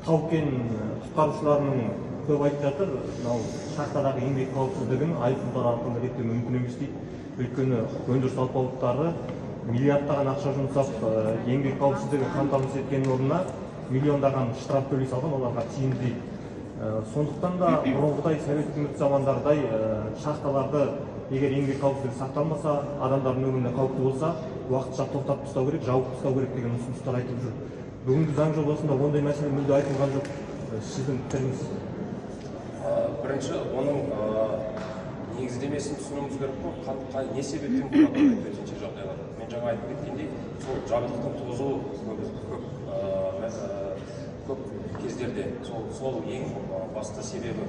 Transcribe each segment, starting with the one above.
Тау-кен құтқарушыларының көп айтып жатыр, мынау шахтадағы еңбек қауіпсіздігін айыппұлдар арқылы реттеу мүмкін емес дейді. Өйткені өндіріс алпауыттары миллиардтаған ақша жұмсап, еңбек қауіпсіздігін қамтамасыз еткеннің орнына миллиондаған штраф төлей салған оларға тиімді дейді. Сондықтан да бұрынғыдай, совет үкіметі замандағыдай, шахталарды егер еңбек қауіпсіздігі сақталмаса, адамдардың өміріне қауіпті болса, уақытша тоқтатып тастау керек, жауып тастау керек деген ұсыныстар айтылып жүр. Бүгінгі заң жобасында ондай мәселе мүлде айтылған жоқ. Сіздің пікіріңіз? Бірінші оның негіздемесін түсінуіміз керек қой, не себептен болады ондай төтенше жағдайлар. Мен жаңа айтып кеткендей, сол жабдықтың тозуы көп кездерде сол ең басты себебі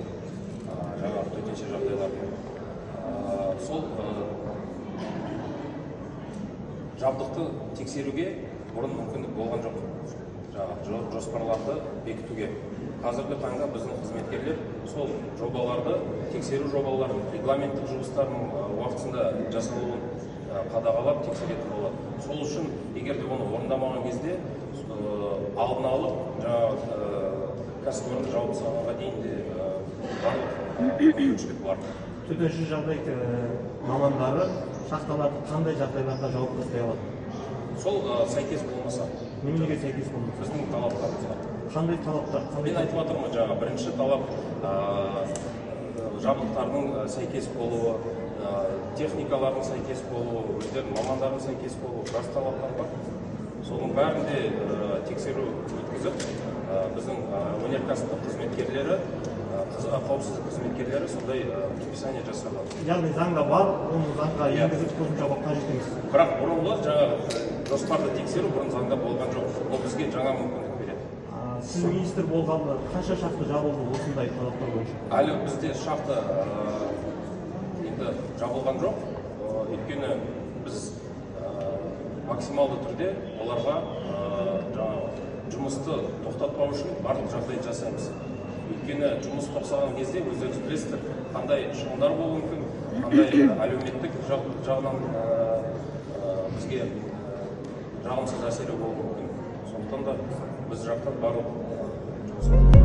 жаңағы төтенше жағдайлардың. Сол жабдықты тексеруге бұрын мүмкіндік болған жоқ, жаңағы жоспарларды бекітуге. Қазіргі таңда біздің қызметкерлер сол жобаларды, тексеру жобаларын, регламенттік жұмыстардың уақытысында жасалуын қадағалап, тексеретін болады. Сол үшін егер де оны орындамаған кезде, алдын алып, жаңағы кәсіпорынды жауып тастағанға дейін де барлық мүмкіншілік бар. Төтенше жағдай мамандары шахталарды қандай жағдайларда жауып тастай алады? Сол сәйкес болмаса. Неменеге сәйкес болмаса? Біздің талаптарымызға. Қандай талаптар? Қандай? Мен айтып жатырмын, жаңа бірінші талап жабдықтардың сәйкес болуы, техникалардың сәйкес болуы, өздерінің мамандарының сәйкес болуы, біраз талаптар бар. Соның бәрінде тексеру өткізіп, біздің өнеркәсіптік қызметкерлері, қауіпсіздік қызметкерлері сондай предписание жасады. Яғни заңда бар, оны заңға енгізіп қосымша қажет емес. Бірақ бұрынғы жаңағы жоспарды тексеру бұрын заңда болған жоқ. Ол бізге жаңа мүмкіндік береді. Сіз министр болғалы қанша шахта жабылды осындай талаптар бойынша? Әлі бізде шахта енді жабылған жоқ. Өйткені біз максималды түрде оларға жаңағы жұмысты тоқтатпау үшін барлық жағдай жасаймыз. Өйткені жұмыс тоқтаған кезде өздеріңіз білесіздер, қандай шығындар болуы мүмкін, қандай әлеуметтік жағынан бізге жағымсыз әсері болуы мүмкін. Сондықтан да біз жақтан барлық жұмыс